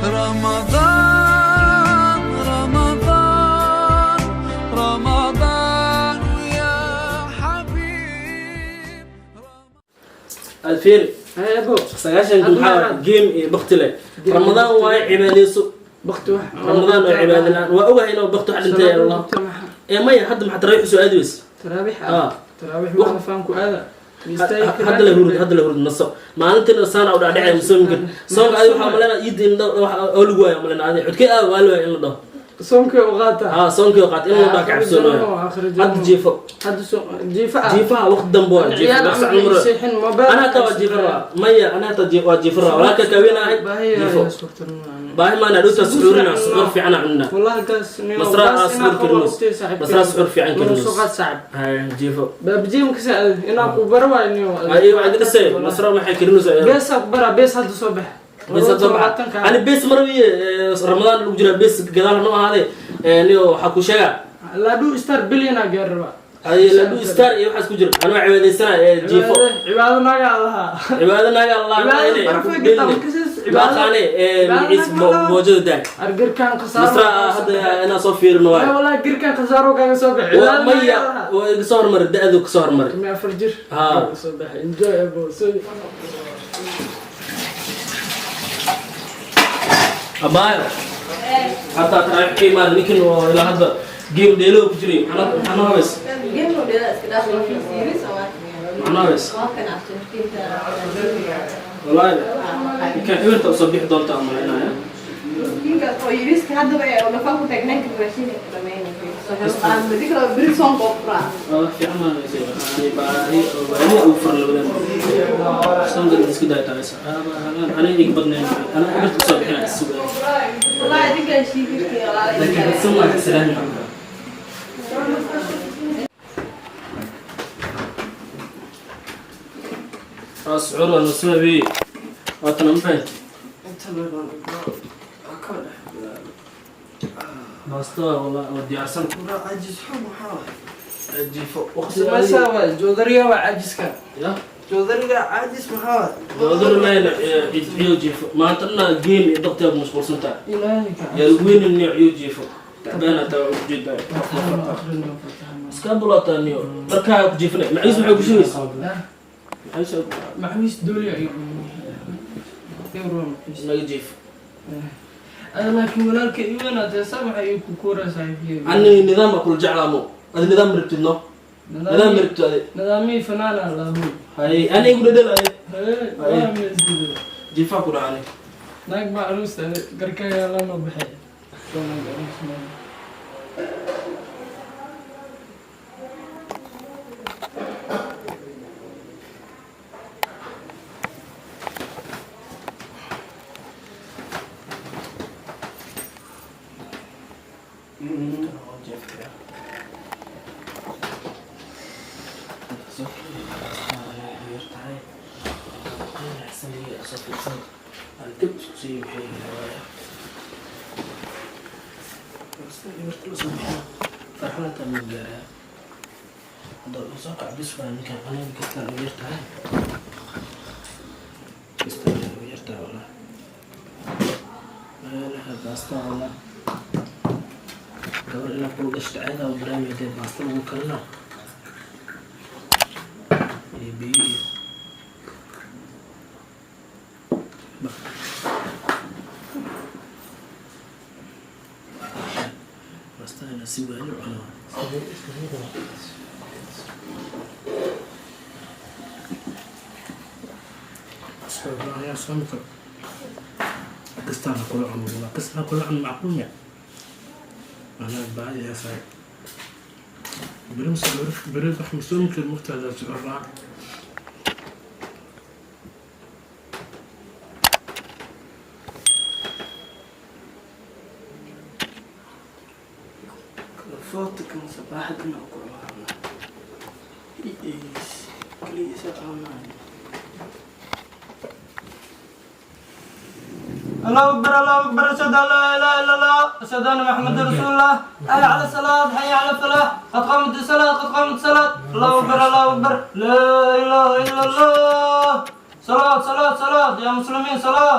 رمضان رمضان رمضان يا حبيب. Alfiiri. Hee abo. 90 maxaa game iyo bakti leh? Ramadaan waaye, cibaadeyso. Bakti wax. Ramadaan oo cibaado la-aan waa ogahay inuu bakti wax dhintay Allah ee maya. Hadda maxaa tarawiix soo aadi weyse? Taraawiix. Ah. Ah, taraawiix ma faan ku aada. Hadda la hurud, hadda la hurud, naso. Maalintina saana u dhaadhacay musoominka soonka. Adi waxaa malena iida in oo lagu waayo malena. Adi xudkee aa waa la waaya in la dhaho. Soonkii u qaata. Haa, soonkii oo qaat in la dhaho ka cabsoonaayo. Hadda jiifo. Hadda soo jiifa ah. Jiifaha waqti dambe waa jiifo. Ciyaal wax camal sac numar. seexin mobile. Ana hataa waa jiifa rabaa. Maya, ana hataa waa jiifa rabaa. Walaalka kaweenahay jiifo. Baahi maana dhowta suxuurina, suxuur fiican cunna. والله gaas. Masraa aa suxuur karinos. Masraa suxuur fiican karinos. Soo qaad saaxib. Hay, jiifo. Baabjii ma kasoo aad inaa ku baro waay niyo. Ay waxaad dhisay masraa maxay karinos ayada? Bees aa ku baraa, bees hadda soo bax. Bees hadda soo baxa. Ani bees marawiye, Ramadaan lagu jiraa, bees gadaal noo ahaadee. Niyo waxaa ku sheegaa. Laadhu star billion aa gaar rabaa. Ay ladhu star iyo waxaas ku jira. Anoo cibaadaysana ee jiifo. Cibaado naaga allaha. Cibaado naaga Allah. Cibaado barafay gataa markasis cibaado. Baaqaane magaciis moojada daag. Argarkan khasaaro. Masraa hadda inaan soo fiirino waay. Wallahi girkan khasaaro kaaga soo baxay. Cibaado naaga maya allaha. Waa iga soo hormaray, da-du ka soo hormaray. 14 jir. Haa. Soo baxay, enjoy abo so. Abaayo, hataa taraawiix ka imaada ninkan oo ilaa hadda game dheelo ku jiray. Maxaa noo habays? Maxaa noo habays? Wallaahi ninkan eberta usoo bixi doonta aan malaynaya. Waa fiican maanaysa. Ani baahi oo baahi ugu furan labadan songa isku day taaysa ani iga badnayn. Ana eberta usoo bixinaya sugaya, laakiin suma salaam. Suxuur waa noo waatan ma fahanti. Inta leedan ka dhex. Baasto waa diyaarsan. Caajis xun waxaa waay. Jiifo waqti. Samaysaa waay joodariga waa caajiska. Ya. Joodariga caajis maxaa waay? Doodar mayna ciyo jiifo. Maanta dhan game iyo doctor ku mashquulsan tahay. Ilaahay ka. Yaa lagu weynin ciyo jiifo tacbaana taa ujeedaa. Iska bulaataa niyo dharkaa ku jiifanay. Maciis maxay ku shugaysaa? Maciis. Maxwiis dooli ay Naga jiifo. Laakiin walaalka iwanaatee saa maxay ku kuura saaxiibkeyga? Ani nidaam baa kula jeclaa mo. Adi nidaam ma rabtid no, nidaam ma rabtid adi. Nidaamihii fanaana lahu. Hay, ani igu dhadhel adi. Jiifaa ku dhacani. Naag baa aruus garkaagaa lanoo baxay. Soo naag aruus maaha. Gabar ilaa kula dhashta ceedaa barnaamij dee baasta lagu karina iyo biyo iyo baastada inaa si waali u cuno. Ayaa soomka kastaana kula cuno walaa kastaa kula cuno macquul ya. أنا بعد يا سعيد برمس بريد 500 المقتدى الرابع. Fotokan sabaxadna ku cunaa. Is kaliya cunaa. الله أكبر الله أكبر، أشهد أن لا إله إلا الله، أشهد أن محمد رسول الله، حي على الصلاة حي على الفلاح، قد قامت الصلاة قد قامت الصلاة، الله أكبر الله أكبر، لا إله إلا الله، صلاة صلاة صلاة يا مسلمين، صلاة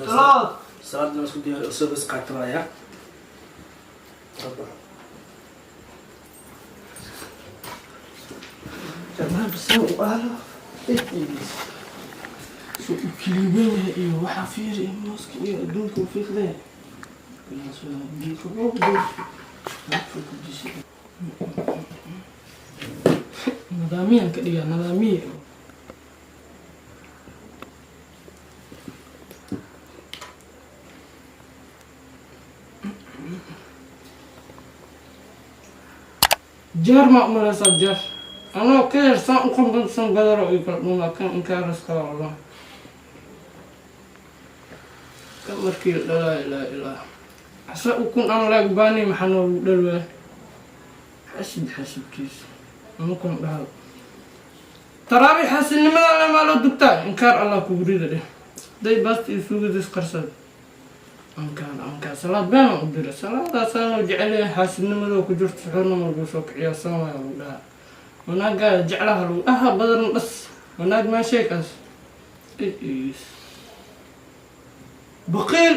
صلاة. Salaadna isku diyaar oo soo bas qaatanaya. Soo u kiliibaya iyo waxaa fiiri mooska iyo adduunka u fiiqdee. Nidaamiyaan ka dhigaa nidaamiye. Jeer ma umaleysaa jeer anoo ka yar saan u qambansan badaro iyo kala dhumaa kan inkaaras kala wallah kan markii la dhalaayo laa ilaah asa ukun aan laag baani maxaa noogu dhalwaay xasid xasidkiisa anukan dhahal taraabi xasidnimada le maa loo dugtaa inkaar Allah kugu rida dheh day baasta iyo suugada isqarsada ankaan ankaan salaad beenaan u dira salaadaasaan jecel yahay xaasidnimadoo ku jirto suxuurna markuu soo kiciyaa soomaya lagu dhahaa wanaaggaa jeclaha lagu aha badan dhas wanaag maa sheekaas is baqiil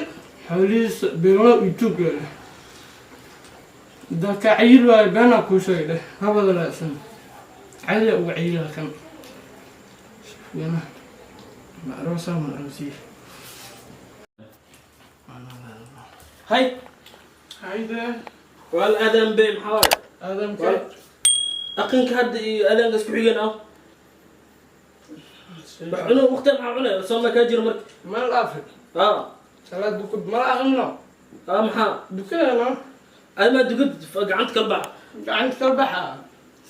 xoolihiisa beelo iyo tuug leh hadaa kaa cayil waayo beenaa kuu sheegay dheh habada laasan cadiya uga cayila kan yana ma aroosaa ma aroosiye. Hay. Hayde. Wal aadaan be maxaa waaye? Aadamka. Aqinka hadda iyo aadaanka isku xigeen ah. Wax cuno waqti maxaa cunay sooma kaa jiro marka. Mal afri. Ah. Salaad dukud mala aqrino. Ah maxaa? Dukadana. Aad ma dukad gacanta kala bax. Gacanta kala baxa.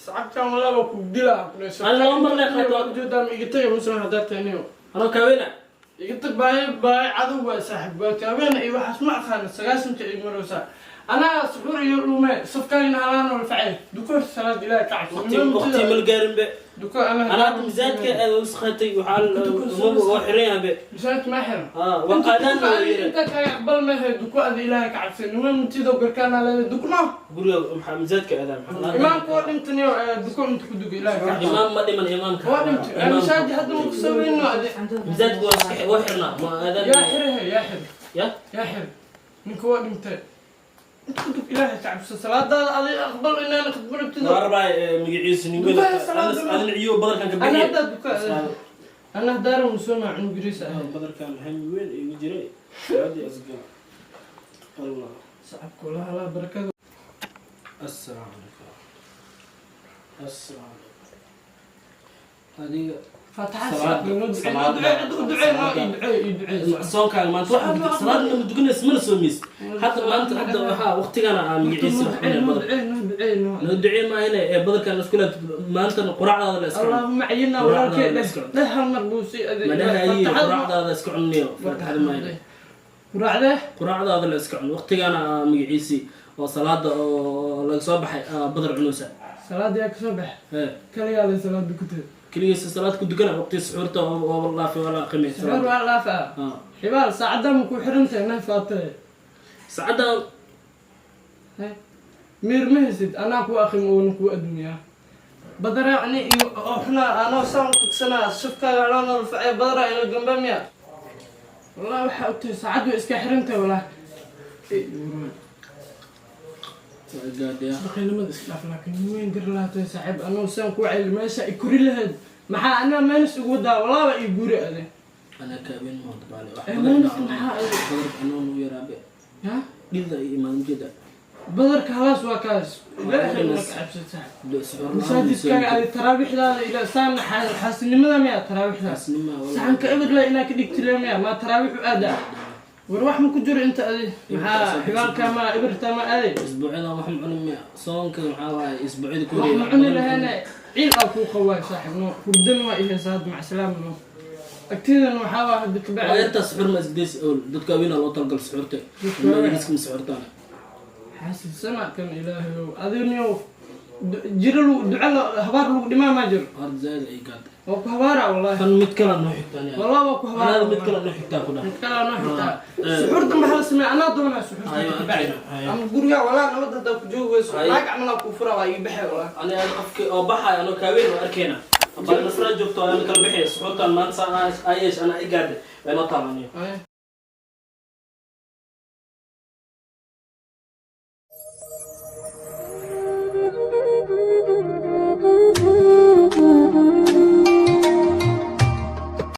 Sacabtan walaba ku dilaa. Ana laba mar leh qaato. Ujeedaan iga tagay muslim hadaa taaniyo. Anoo kaaweyna. Iga tag baay baay cadow waa saaxib waa kaaweyna iyo waxaas ma aqaana 90 iyo maroosa. Anaa suxuur iyo lume safkaagina halaan wal facay. Duko salaad ilaahay ka cabso. Waqti waqti mal gaarin be. Duko ana Ana hadda misaajka aad u saqatay waxaa waa xiran yahay be. Misaajka ma xiran. Ah waa qaadaan waa yiri. Inta ka aqbal ma hay duko ad ilaahay ka cabso. Nima mutido garkaana leeyahay dukno. Guriga maxaa misaajka aadaan maxaa. Imaamku waa dhintaniyo duko inta ku dugo ilaahay ka cabso. Imaam ma dhiman imaamka. Waa dhintay. Misaaj hadda ma ku soo weyno ade. Misaajku waa iska waa xirnaa ma aadaan. Yaa xiraha yaa xir. Ya? Yaa xir. Ninka waa dhintay. Inta ilaahay ka cabso salaadaada aday aqbal inaan aqbalabtido. Waa rabaa magaciisa nin weyn. Adna ciyo badarkan ka Ana bixiye. hadda duka ana daaran musoma cunug yariis ah. Badarkan hami weyn igu jiray. Salaadii asgal. Allah. Sacabku la hala barakada. Assalaamu calaykum. Assalaamu calaykum. Adiga Faataxa ducee ducee. Soonkaaga maanta waxaa gudub salaadna ma dukanaysa mana soomaysa hadda maanta hadda waxaa waqtigana aan magaciisa wax cunay badar noo ducee maahine ee badarkan isku laabtid maantana quraacdaada la iska cuno. Allahumma cayina walaalkay dheh dheh hal mar buu sii adeeg. Madhahayi quraacdaada iska cunniyo faataxada maahine. Quraacdee? Quraacdaada la iska cuno waqtigana aan magaciisii oo salaada oo laga soo baxay badar cunaysa. Salaada yaa kasoo bax. Hee. Kaligaa lay salaad dukatay. Keligiisa salaad ku dukana waqti suxuurta oo la dhaafay waa la aqimay Suxuur waa la dhaafaa. Xibaal saacadda ma ku xiran tahay nay faatay. Saacadda miir ma haysid anaa ku aqim oo ku adduunyaa. Badara ani iyo oo xuna anoo saan kugsanaa shafkaaga loo nool facay badara ila gamba miya. Wallahi waxa u tahay saacaddu iska xiran tahay wallahi. Baqiilnimada iska dhaaf laakiin weyn gar lahaatay saaxiib anoo saan ku celi meesha i kori lahayd. Maxaa anaa meenis ugu wadaa wallahi waa ii guuri ade. Anaa kaabeen ma wada baale wax Ee, badan meenis baa maxaa ade? Badarka anoo nugu yaraabe. Ya? Dhida iyo imaan jeeda. Badarka halaas waa kaas. Ilaahay waa ka cabsad saaxiib. Masaajidkaaga adi taraawiixdaada ila saan xaasinimada miya taraawiixda? Xaasinima wallahi. Saxanka eber la inaa ka dhigtile miya ma taraawiix u aada. War wax ma ku jiro inta adi maxaa xibaalka ma ibirta ma aaday. Isbuucyada wax ma cunin miya soonka maxaa waaye isbuucyada ku Wax ma cuni lahaana ciil aa kuu qawaay saaxiib no hurdan waa ihaysa hadda macsalaam no agteedana waxaa waa hadda ka bacdi. Waa yartaa suxuur ma isdaysi owl dadka waaweyn loo talagal suxuurta. Dadka Ma iska ma suxuurtaan. Xaasidsana kan ilaahayow adiniyow jiro lagu duco habaar lagu dhimaa ma jiro. Horta zaid ay gaadhay. Waa ku habaara wallahi. Kan mid kale noo xigtaan yaa. Wallahi waa ku habaara. Anaa mid kale noo xigtaa ku dhaha. Mid kale noo xigtaa. Suxuurta maxaa la sameeyaa? Anaa doonaa suxuurta Ayo, ka bacdi. ayo. Ama guriga walaa nabad haddaa ku joogi weyso. Ayo. Naag camal aa kuu furaa waa ii baxay walaa. Ani aan qofkii oo baxaya anoo kaaweyn oo arkayna. Bal nasra joogto aan kala bixay suxuurtan maanta saan ay yeesh anaa i gaadhay. Way noo taabanaya. Ayo.